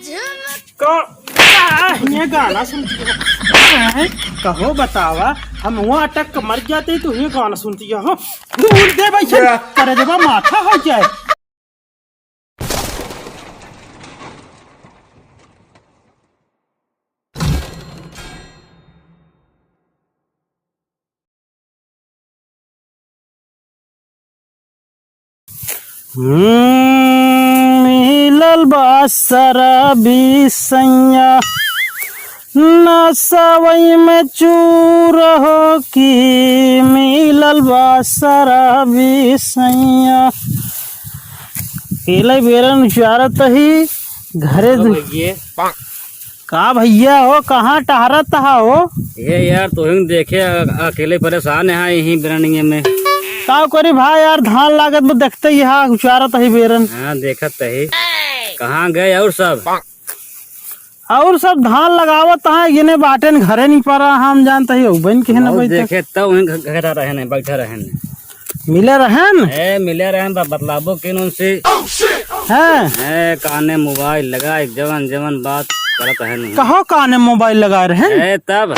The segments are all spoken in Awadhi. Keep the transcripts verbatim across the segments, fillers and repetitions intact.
का, का, ये गाना सुनती हो? हैं? कहो बतावा, हम वहाँ अटक के मर जाते तो ये गाना सुनती हो? दूर दे भाई, चल, करे देबा माथा हो जाए। हम्म, मिलल बा शराबी सैया, नसवई में चूर हो की मिलल बा शराबी सैया। अकेले बेरन उचारत ही घरे हाँ दु- भइये। का भइया हो, कहाँ टहरत हा हो? ये यार, तोहिन देखे अ-, अकेले परेशान है यहीं बेरनिये में। का करी भाई यार, धान लागत में देखते ही हा उचारत ही बेरन। हाँ, देखत ही। कहाँ गए और सब? और सब धान लगावत हा, इने बाटेन घरे नहीं परा, हम जानत ही, उबन के है ना और बैठे। देखे तब वहीं घ-, घरा रहे नहीं, बैठा रहे नहीं। मिले रहन? ए, मिले रहन, ब-, बतलाबो किन उनसे। हैं? ए, काने मोबाइल लगाए, जवन जवन बात करत रहन। कहो काने मोबाइल लगाए रहन? ए, तब।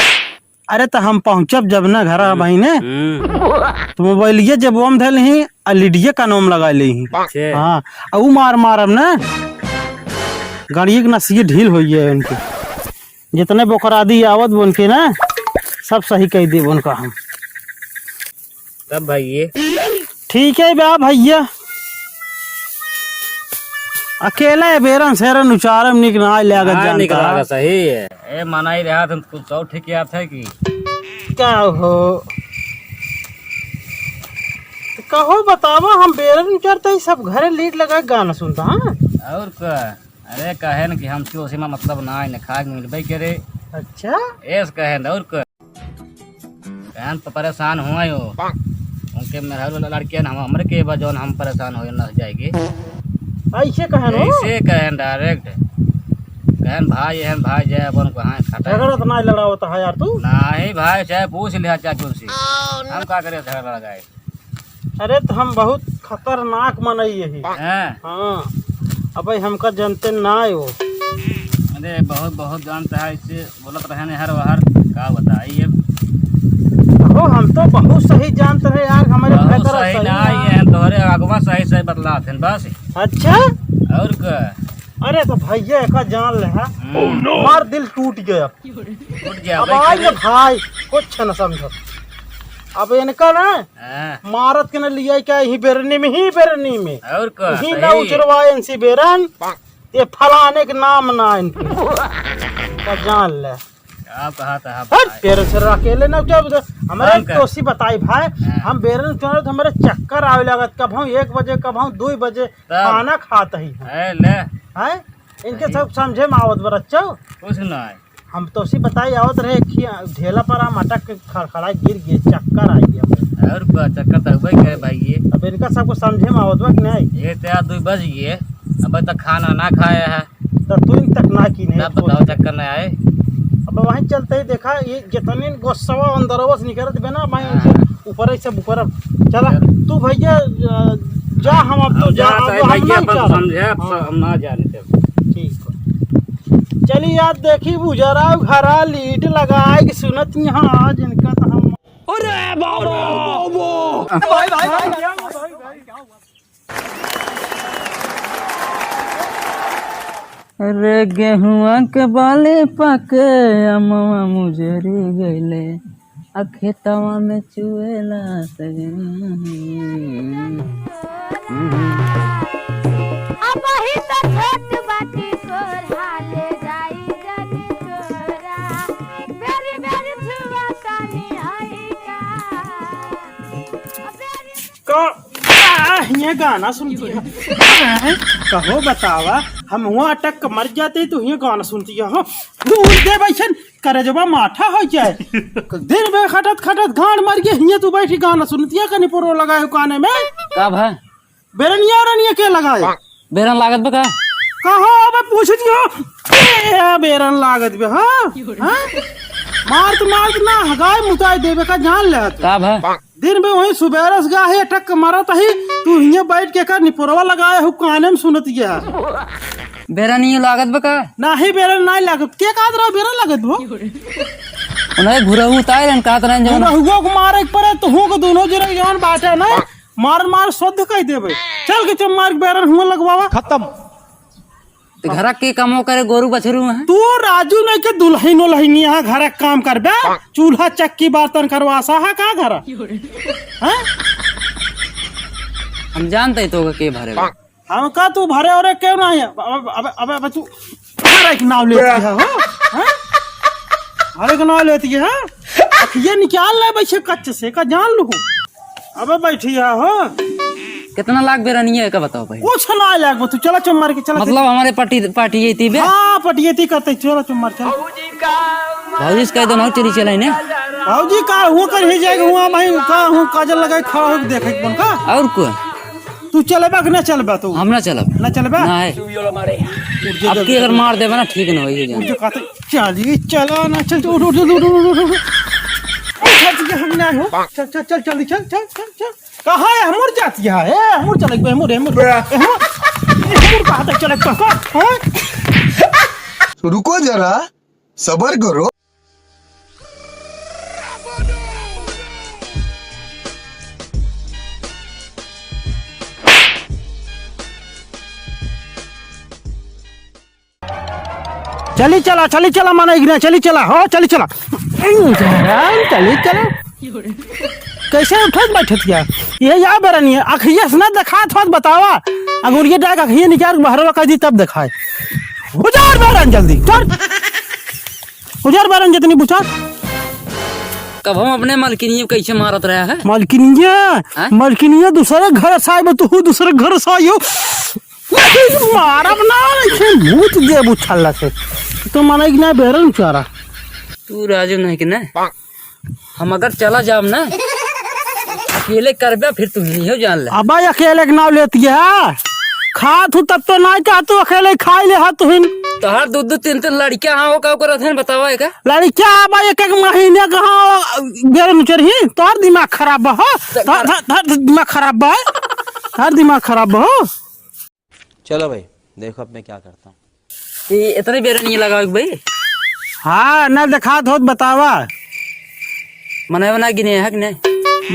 अरे, त हम पहुँचब जब ना घर हम्म। बहिने, हम्म। त मोबाइलिये जब ओम धैल ही, आ लिडिये कानों में लगा ले ही। छे। हाँ, आ ऊ मार मारब ना, गाड़िए के नसिये ढील होइए उनके। जितने बोकरादी आवत बा उनके ना, सब सही कह देब उनका हम। तब भइये। ठीक है बा भइया। अकेला है, बेरन सेरन उचारम निक ना लागत हाँ, जानता। निक लागत सही है। ए, मनाई रहा तुम कुछ और ठीक याद है कि? का हो? तो कहो बतावा, हम बेरन उचारता ही सब घरे लीड लगा के गाना सुनता, हाँ? और का? अरे कहेन कि हम चोसी में मतलब ना आए, खाए के मिलबे करे। अच्छा? एस कहेन और का? कहन प-, परेशान हुआ हो। उनके मेहरारू वाला लड़कियन हम हमरे के बा जौन हम परेशान होए न जाएगी। ऐसे कहन हो? ऐसे कहन डायरेक्ट। कहन भाई एहन भाई जाए अपन कहाँ खटा। झगड़ा तो ना लड़ावत है यार तू। नहीं भाई, चाहे पूछ लिया चाचू से। हम का करे झगड़ा लगाए? अरे तो हम बहुत खतरनाक मनई यही। हाँ। हाँ। अबे हमका जनते ना हो। अरे बहुत बहुत जानता है इससे। बोलत रहने हर वहर, का बताई अब। हो, हम तो बहुत सही जानत रहे यार, हमारे बहुत भीतर सही सही ना ना। ये है, तोहरे आगवा सही सही बतलात हैं बस। अच्छा? और का? अरे तो भैया, एका जान ले, हाँ? हम्म। हमार दिल टूट गया। टूट गया अब भाई आए के रे। भाई, कुछ न समझो। अब इनका ना हाँ। मारत के न लिया क्या, यही बेरनी में, ही बेरनी में। और का? यही सही। ना उचरवाए इनसे बेरन। ये फलाने के नाम ना इनके। का जान ले। का कहा था हट, भाई? तेरे से अकेले ना जब हमारे हम का? तोसी बताई भाई, हाँ। हम बेरन चुनत हमारे चक्कर आवे लागत, कब हम एक बजे, कब हम दो बजे तब? खाना खात ही हम। है ले। हैं? इनके सही। सब समझे में आवत बा, अच्छा? कुछ ना है। हम तोसी बताई आवत रहे कि ढेला पर हम अटक के खड़खड़ा गिर गए, चक्कर आ गया। और का चक्कर तो हुआ ही करे भाई ये। अब इनका सबको समझे में आवत बा कि नहीं? ये तो यार दो बज गए, अब तक खाना ना खाया है। तो तू इन तक ना की नहीं तब बताओ चक्कर ना आए। अब वहीं चलते ही देखा, ये जितने गोस्सवा अंदरवा से निकलत बे ना, मैं हाँ। उनसे ऊपर ही सब ऊपर। चला, चल। तू भैया, अ, जा, हम अब तो हम जा, जा, अब सही हम भैया, नहीं अपन चला। समझे, अब हाँ। हम ना जाने से। ठीक है। चली यार, देखी बुजरा घरा लीड लगाए के सुनत यहाँ जिनका तो हम अरे बाबा! भाई, भाई, भाई, भाई। अरे गेहुआ के बाली पाके अमवा मुजरी गइले, आ खेतवा में चुएला सजनी। अबही त छोट बाटी तोर हाले जाई जनी तोरा, बेरी बेरी छुआ तानी हई का। का, आ, ये गाना सुनती है? कहो बतावा, हम हुआ अटक के मर जाते तो ये गाना सुनती है, हाँ? दूर दे बैठन, करे जबा माठा हो जाए। दिन में खटत खटत गांड मर गए, हिये तू बैठी गाना सुनती है, कनी पोरो लगाए हो काने में। का भा? बेरनिया रनिया के लगाए? बेरन लागत बा का? कहो, अबे पूछ दियो। ए, बेरन लागत बे, हाँ? हाँ? मारत मारत ना हगाए मुताए देबे का जान ले तू। का भा? दिन में वही सुबेरे से गाहे टक मारत ही, तू हिये बैठ के का निपोरवा लगाए हो, काने में सुनत गया। बेरा नहीं लागत बा का? नाही, बेरा नाही लागत। के कहत रहा बेरा लागत बा? उन्हें घुरहु उतार रहन, कहत रहन जवन। घुरहुओ के मारे के परे, तो हूँ के दोनों जने जवन बाटे ना, मार मार शुद्ध कर देबे। चल के चुम्मार के बेरन हुआ लगवावा। खत्म। तो घर के कामो करे, गोरू बछरू हैं। तू राजू नहीं के दुल्हन उल्हन यहाँ घर के काम करबे, चूल्हा चक्की बर्तन करवासा है का घर? हैं? हम जानते ही तो के भरे बा। हमका तू भरे ओरे क्यों नहीं है? अबे, अबे, अबे, अबे तू भरे के नाव लेती है, हो? हैं? भरे के नाव लेती है, हाँ? अखिए निकाल ले बैठे कच्चे से, का जान लू? अबे बैठी है, हो? कितना लाख बेरनिया है का बताओ भाई? कुछ ना लाख बा, तू चला चुम्मार के, चला, मतलब चला। हमारे पार्टी, पार्टी ये थी बे? हाँ, पार्टी ये थी करते, चला चुम्मार, चला। भौजी से कह दो ना, चली चलाई ने। भौजी का, वो कर ही जाएगा, हुआ भाई, का, हूँ काजल लगाए खड़ा होके देखे के बन का? और को? तू चलेबा कि ना चलेबा तू? हम ना चलब। ना चलेबा? ना है। उठ जा, अब जल्दी की अगर चल। मार देबा ना, ठीक ना होई जान। उठ जा, कहते, चली, चला ना, चल, उठ, उठ, उठ। उठ, उठ, उठ, उठ। उठ, उठ, हम ना हो। चल, चल, चल, जल्दी, चल, चल, चल, चल। कहाँ है? हमर जाती है, ए, हमर चले, हमर, हमर, हमर, हमर कहाँ तक चले, कहाँ? हैं? रुको जरा, सबर करो। चली चला, चली चला, माना इग्ना, चली चला, हो, चली चला। चली चला। कैसे उठत बैठत या? ये या बेरन ये, अखिया से ना देखात होत बतावा। अंगुरिया डाक अखिया निकाल के बहरवा कर दी तब देखाए। उजार बेरन जल्दी, चल। उजार बेरन जितनी बुझा। कब हम अपने मलकिनिया कैसे मारत रहा है? मलकिनिया, हाँ? मलकिनिया दूसरे घर से आए, तू दूसरे घर से आयो। मारब ना, ऐसे मुँह तो देबू छल्ला से। तो माना कि ना बेरन चारा। तू राजू नहीं कि ना? हम अगर चला जाब ना, अकेले करबे, फिर तू ही नहीं हो जान ले। अबे अकेले के नाव लेती है। खात हूँ तब तो ना कहा तू अकेले खाई ले हा तुहिन। तोहार दो दो तीन तीन लड़कियाँ हाँ हो का करत हैं बतावा है का? लड़कियाँ अबे एक एक महीने कहाँ बेरन चढ़ी? तोहार दिमाग खराब बा हो। तो तोहार, तोहार, तोहार दिमाग खराब बा। तोहार दिमाग खराब बा हो। चलो भाई, देखो अब मैं क्या करता हूँ। ये इतने बेरन ये लगावे के भाई? हाँ, ना देखात होत बतावा। मनई वना गिने है कि नहीं?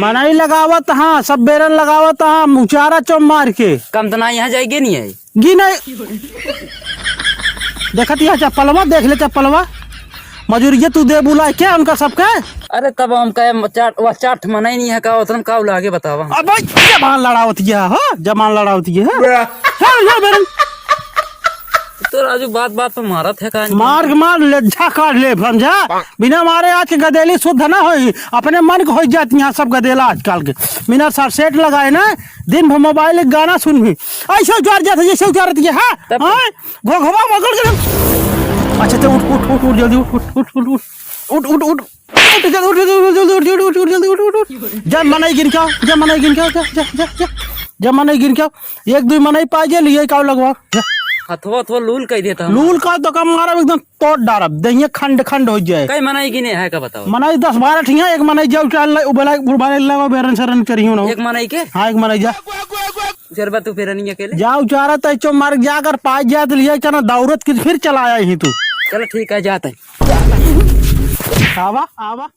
मनई लगावत हाँ, सब बेरन लगावत हाँ, उचारा चौम मार के। कम तो ना यहाँ जाएगी नहीं है। गिने। देखत यह चप्पलवा, देख ले चप्पलवा। मजूरिया तू दे बुलाए क्या उनका सबके? अरे तब हम कहे म-, चार, वह चार ठे मनई नहीं है का, उतना का लागे बतावा। अबे जबान लड़ावत गया हो, जबान लड़ावत गया हो। चल, चल बेरन। तो राजू बात बात पे मारत है का? मार के मार, लज्जा काट ले, समझा? बिना मारे आज के गदेली शुद्ध ना होई, अपने मन के होई जाती यहाँ सब गदेला आजकल के। बिना सर सेट लगाए ना, दिन भर मोबाइल एक गाना सुन भी। ऐसे उतार जाते, जैसे उतारती है, हाँ? तब हाँ? घोघवा मगर के। अच्छा, तो उठ, उठ, उठ, उठ, जल्दी उठ, उठ, उठ, उठ, उठ। उठ, उठ, उठ। उठ, जल्दी उठ, जल्दी उठ, जल्दी उठ, जल्दी उठ, जल्दी उठ, जल्दी उठ, उठ, उठ। जा मनई गिन के आओ, जा, जा, जा, जा, जा। जा मनई गिन के आओ। एक दुई मनई पाए जे, लिए काव लगवा। जा। हथवा, हथवा लूल कह देता हम। लूल का तो कम मारब, एकदम तोड़ डारब, देहिए खंड खंड हो जाए। कई मनई गिने है का बताओ? मनई दस बारह ठिया, एक मनई जाओ चाल ले, उबला, उबला ले, वो बेरन सरन चढ़ियो ना। एक मनई के? हाँ, एक मनई जा। उचरबा तू फिर नहीं अकेले? जा उचारा तय चो मार, जा अगर पाए जात लिए, चना दौड़त की फिर चला आया ही तू। चलो ठीक है, जाते हैं। आवा, आवा।